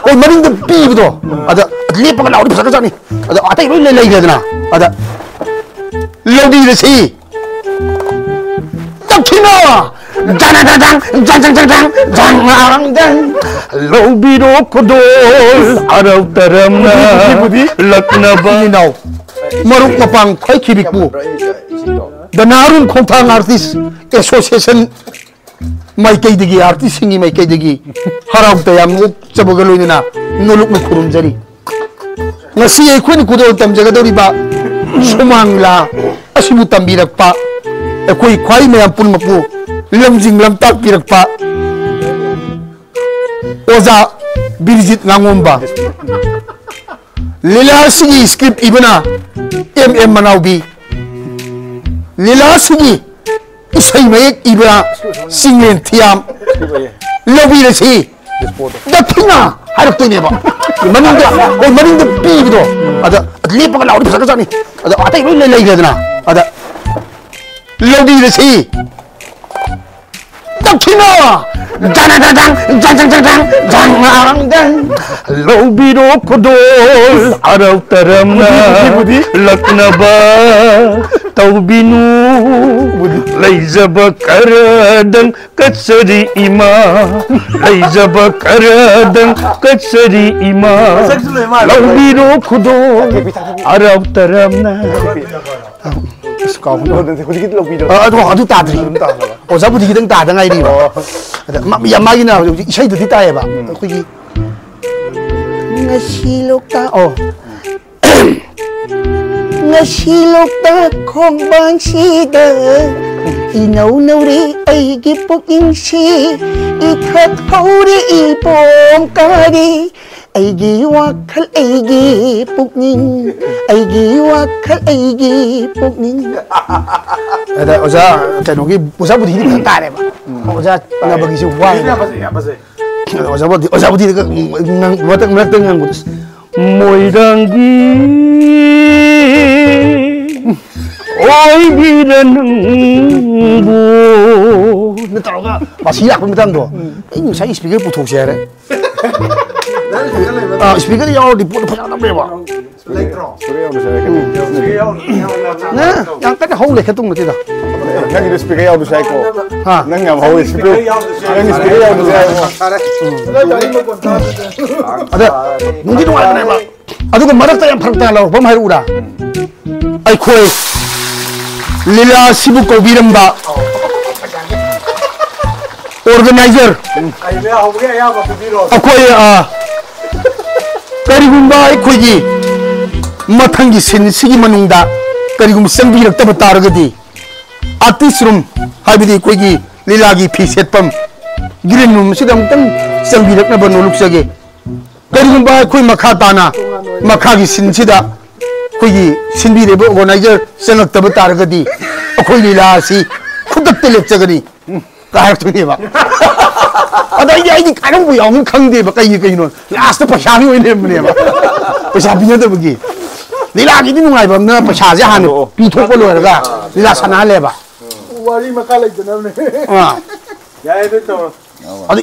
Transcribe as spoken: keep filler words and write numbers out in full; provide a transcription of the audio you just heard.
ꯑꯣ, ꯃꯅꯤꯡꯗ ꯄꯤꯕꯗꯣ꯫ ꯑꯗ ꯂꯦꯞꯄꯒ ꯂꯥꯎꯔꯗꯤ ꯐꯖꯈ꯭ꯔꯖꯥꯠꯅꯤ꯫ ꯑꯗ ꯑꯇꯩ ꯂꯣꯏ ꯂꯩ-, ꯂꯩꯈ꯭ꯔꯦꯗꯅ꯫ ꯑꯗ ꯂꯧꯕꯤꯔꯁꯤ꯫ ꯗꯈꯤꯅꯥ! ꯖꯥꯡ ꯖꯥꯡ ꯖꯥꯡ ꯖꯥꯡ, ꯖꯥꯡ ꯖꯥꯡ ꯖꯥꯡ ꯖꯥꯡ, ꯖꯥꯡ ꯖꯥꯡ ꯖꯥꯡ꯫ ꯂꯧꯕꯤꯔꯣ ꯈꯨꯗꯣꯜ ꯑꯔꯧ ꯇꯔꯝꯅ ꯕꯨꯙꯤ, ꯕꯨꯙꯤ, ꯕꯨꯙꯤ꯫ ꯂꯛꯅꯕ꯫ ꯏꯅꯥꯎ, ꯃꯔꯨꯞ ꯃꯄꯥꯡ ꯈ꯭ꯋꯥꯏ ꯈꯤꯔꯤꯛꯄꯨ ꯗ ꯅꯥꯔꯨꯡ ꯈꯣꯡꯊꯥꯡ ꯑꯥꯔꯇꯤꯁ ꯑꯦꯁꯣꯁꯤꯌꯦꯁꯟ ꯃꯥꯏꯀꯩꯗꯒꯤ, ꯑꯥꯔꯇꯤꯁꯁꯤꯡꯒꯤ ꯃꯥꯏꯀꯩꯗꯒꯤ ꯍꯔꯥꯎ ꯇꯌꯥꯝꯅ ꯑꯣꯛꯆꯕꯒ ꯂꯣꯏꯅꯅ ꯅꯣꯂꯨꯛꯅ ꯈꯨꯔꯨꯝꯖꯔꯤ꯫ ꯉꯁꯤ ꯑꯩꯈꯣꯏꯅ ꯈꯨꯗꯣꯜ ꯇꯝꯖꯒꯗꯧꯔꯤꯕ ꯁꯨꯃꯥꯡ ꯂꯤꯂꯥ ꯑꯁꯤꯕꯨ ꯇꯝꯕꯤꯔꯛꯄ ꯑꯩꯈꯣꯏ ꯈ꯭ꯋꯥꯏ ꯃꯌꯥꯝ ꯄꯨꯝꯅꯃꯛꯄꯨ ꯂꯝꯖꯤꯡ ꯂꯝꯇꯥꯛꯄꯤꯔꯛꯄ ꯑꯣꯖꯥ ꯕꯤꯔꯖꯤꯠ ꯉꯥꯉꯣꯝꯕ꯫ ꯂꯤꯂꯥ ꯑꯁꯤꯒꯤ ꯁ꯭ꯀ꯭ꯔꯤꯞ ꯏꯕꯅ ꯑꯦꯝ ꯑꯦꯝ ꯃꯅꯥꯎꯕꯤ꯫ ꯂꯤꯂꯥ ꯑꯁꯤꯒꯤ ꯏꯁꯩ ꯃꯌꯦꯛ ꯏꯕ ꯆꯤꯡꯂꯦꯟ ꯊꯤꯌꯥꯝ꯫ ꯂꯧꯕꯤꯔꯁꯤ꯫ ꯗꯈꯤꯅꯥ ꯍꯥꯏꯔꯛꯇꯣꯏꯅꯦꯕ꯫ ꯃꯅꯤꯡꯗ, ꯑꯣ, ꯃꯅꯤꯡꯗ ꯄꯤꯕꯗꯣ꯫ ꯑꯗ ꯂꯦꯞꯄꯒ ꯂꯥꯎꯔꯗꯤ ꯐꯖꯈ꯭ꯔꯖꯥꯠꯅꯤ꯫ ꯑꯗ ꯑꯇꯩ ꯂꯣꯏ ꯂꯩ-, ꯂꯩꯈ꯭ꯔꯦꯗꯅ꯫ ꯑꯗ ꯂꯧꯕꯤꯔꯁꯤ꯫ ꯗꯈꯤꯅꯥ! ꯖꯥꯡ ꯖꯥꯡ ꯖꯥꯡ ꯖꯥꯡ, ꯖꯥꯡ ꯖꯥꯡ ꯖꯥꯡ ꯖꯥꯡ, ꯖꯥꯡ ꯖꯥꯡ ꯖꯥꯡ꯫ ꯂꯧꯕꯤꯔꯣ ꯈꯨꯗꯣꯜ ꯑꯔꯧ ꯇꯔꯝꯅ ꯕꯨꯙꯤ, ꯕꯨꯙꯤ, ꯕꯨꯙꯤ꯫ ꯂꯛꯅꯕ ꯇꯧꯕꯤꯅꯨ꯫ ꯕꯨꯙꯤ꯫ ꯂꯩꯖꯕ ꯈꯔꯗꯪ ꯀꯠꯆꯔꯤ ꯏꯃꯥ, ꯂꯩꯖꯕ ꯈꯔꯗꯪ ꯀꯠꯆꯔꯤ ꯏꯃꯥ꯫ ꯃꯁꯛꯁꯨ ꯂꯩ ꯃꯥꯜꯂꯦ꯫ ꯂꯧꯕꯤꯔꯣ ꯈꯨꯗꯣꯜ ꯑꯔꯧ ꯇꯔꯝꯅ꯫ ꯑꯁ, ꯀꯥꯎꯈ꯭ꯔꯦ꯫ ꯑꯗꯨ ꯍꯧꯖꯤꯛꯀꯤꯗꯤ ꯂꯧꯕꯤꯔꯣ꯫ ꯑ, ꯑꯗꯨ, ꯑꯗꯨ ꯇꯥꯗ꯭ꯔꯤ꯫ ꯑꯗꯨꯝ ꯇꯥꯈ꯭ꯔꯕ? ꯑꯣꯖꯥꯕꯨꯗꯤ ꯈꯤꯇꯪ ꯇꯥꯗ ꯉꯥꯏꯔꯤꯕ꯫ ꯑꯣ꯫ ꯑꯗ ꯃꯥ-, ꯌꯥꯝ ꯃꯥꯒꯤꯅ ꯍꯧꯖꯤꯛ ꯏꯁꯩꯗꯨꯗꯤ ꯇꯥꯏꯌꯦꯕ꯫ ꯎꯝ꯫ ꯑꯩꯈꯣꯏꯒꯤ ꯉꯁꯤ ꯂꯣꯛꯇꯥꯛ, ꯑꯣ꯫ ꯉꯁꯤ ꯂꯣꯛꯇꯥꯛ ꯈꯣꯡꯕꯥꯟꯁꯤꯗ ꯏꯅꯧ ꯅꯧꯔꯤ ꯑꯩꯒꯤ ꯄꯨꯛꯅꯤꯡꯁꯤ, ꯏꯊꯛ ꯍꯧꯔꯤ ꯏꯄꯣꯝ ꯀꯥꯔꯤ꯫ ꯑꯩꯒꯤ ꯋꯥꯈꯜ ꯑꯩꯒꯤ ꯄꯨꯛꯅꯤꯡ, ꯑꯩꯒꯤ ꯋꯥꯈꯜ ꯑꯩꯒꯤ ꯄꯨꯛꯅꯤꯡ꯫ ꯑꯗ ꯑꯣꯖꯥ ꯀꯩꯅꯣꯒꯤ, ꯑꯣꯖꯥ ꯕꯨꯙꯤꯒꯤꯗꯤ ꯐꯖꯅ ꯇꯥꯔꯦꯕ꯫ ꯎꯝ꯫ ꯑꯣꯖꯥ ꯅꯕꯒꯤꯁꯦ ꯋꯥꯏ꯫ ꯌꯥꯝ ꯐꯖꯩ, ꯌꯥꯝ ꯐꯖꯩ꯫ ꯑꯣꯖꯥ ꯕꯨꯙꯤ, ꯑꯣꯖꯥ ꯕꯨꯙꯤꯗꯒ ꯃꯔꯛꯇ, ꯃꯔꯛꯇ ꯉꯥꯡꯕꯗꯣ꯫ ꯃꯣꯏꯔꯥꯡꯒꯤ ꯑꯣꯏꯕꯤꯔ ꯅꯪꯕꯨ꯫ ꯅ ꯇꯧꯔꯒ ꯃꯁꯤ ꯂꯥꯛꯄ ꯃꯇꯥꯡꯗꯣ꯫ ꯎꯝ꯫ ꯑꯩ ꯉꯁꯥꯏ ꯁ꯭ꯄꯤꯀꯔ ꯄꯨꯊꯣꯛꯁꯦ ꯍꯥꯏꯔꯦ꯫ ꯑꯥ, speaker ꯌꯥꯎꯔꯗꯤ ꯄꯣꯠꯇꯣ ꯐꯖꯅ ꯅꯝꯃꯦꯕ꯫ ꯅꯦ, ꯌꯥꯝ ꯀꯟꯅ ꯍꯧ ꯂꯩꯈꯠꯇꯧ ꯅꯠꯇꯦꯗ꯫ ꯅꯪꯒꯤꯗꯣ speaker ꯌꯥꯎꯗ꯭ꯔꯁꯨ ꯌꯥꯏꯀꯣ꯫ ꯍꯥ꯫ ꯅꯪ ꯌꯥꯝ ꯍꯧꯋꯦ, speaker꯫ ꯅꯪꯒꯤ speaker ꯌꯥꯎꯗ꯭ꯔꯁꯨ ꯌꯥꯏꯀꯣ꯫ ꯑꯗ ꯅꯨꯡꯗꯤ ꯅꯨꯡꯉꯥꯏꯕꯅꯦꯕ꯫ ꯑꯗꯨꯒ ꯃꯔꯛꯇ ꯌꯥꯝ ꯐꯔꯛ ꯇꯥꯅ ꯂꯥꯎꯔꯛꯄ ꯑꯃ ꯍꯥꯏꯔꯛꯎꯔꯥ? ꯑꯩꯈꯣꯏ ꯂꯤꯂꯥ ꯑꯁꯤꯕꯨ ꯀꯧꯕꯤꯔꯝꯕ organizer, ꯑꯩꯈꯣꯏ, ꯑ, ꯀꯔꯤꯒꯨꯝꯕ ꯑꯩꯈꯣꯏꯒꯤ ꯃꯊꯪꯒꯤ scene ꯁꯤꯒꯤ ꯃꯅꯨꯡꯗ ꯀꯔꯤꯒꯨꯝꯕ ꯆꯪꯕꯤꯔꯛꯇꯕ ꯇꯥꯔꯒꯗꯤ, artist room, ꯍꯥꯏꯕꯗꯤ ꯑꯩꯈꯣꯏꯒꯤ ꯂꯤꯂꯥꯒꯤ ꯐꯤ ꯁꯦꯠꯐꯝ green room ꯑꯁꯤꯗ ꯑꯃꯨꯛꯇꯪ ꯆꯪꯕꯤꯔꯛꯅꯕ ꯅꯣꯂꯨꯛꯆꯒꯦ꯫ ꯀꯔꯤꯒꯨꯝꯕ ꯑꯩꯈꯣꯏ ꯃꯈꯥ ꯇꯥꯅ ꯃꯈꯥꯒꯤ scene ꯁꯤꯗ ꯑꯩꯈꯣꯏꯒꯤ ꯁꯤꯟꯕꯤꯔꯤꯕ organizer ꯆꯪꯉꯛꯇꯕ ꯇꯥꯔꯒꯗꯤ ꯑꯩꯈꯣꯏ ꯂꯤꯂꯥ ꯑꯁꯤ ꯈꯨꯗꯛꯇ ꯂꯦꯞꯆꯒꯅꯤ ꯀꯥꯏꯔꯛꯇꯣꯏꯅꯦꯕ꯫ ꯑꯗ ꯑꯩꯗꯤ, ꯑꯩꯗꯤ ꯀꯥꯏꯔꯝꯕ ꯌꯥꯎꯅꯤ ꯈꯪꯗꯦꯕ꯫ ꯀꯩꯒꯤ ꯀꯩꯅꯣ? Last ꯇ ꯄꯩꯁꯥꯒꯤ ꯑꯣꯏꯅ ꯂꯩꯔꯝꯕꯅꯦꯕ꯫ ꯄꯩꯁꯥ ꯄꯤꯅꯗꯕꯒꯤ꯫ ꯂꯤꯂꯥꯒꯤꯗꯤ ꯅꯨꯡꯉꯥꯏꯕ ꯑꯃꯅ ꯄꯩꯁꯥꯁꯦ ꯍꯥꯟꯅ ꯄꯤꯊꯣꯛꯄ ꯂꯣꯏꯔꯒ ꯂꯤꯂꯥ ꯁꯥꯟꯅꯍꯜꯂꯦꯕ꯫ ꯋꯥꯔꯤ ꯃꯈꯥ ꯂꯩꯇꯅꯕꯅꯦ꯫ ꯑꯥ꯫ ꯌꯥꯏ, ꯑꯗꯨ ꯇꯧꯔꯣ꯫ ꯑꯗꯨ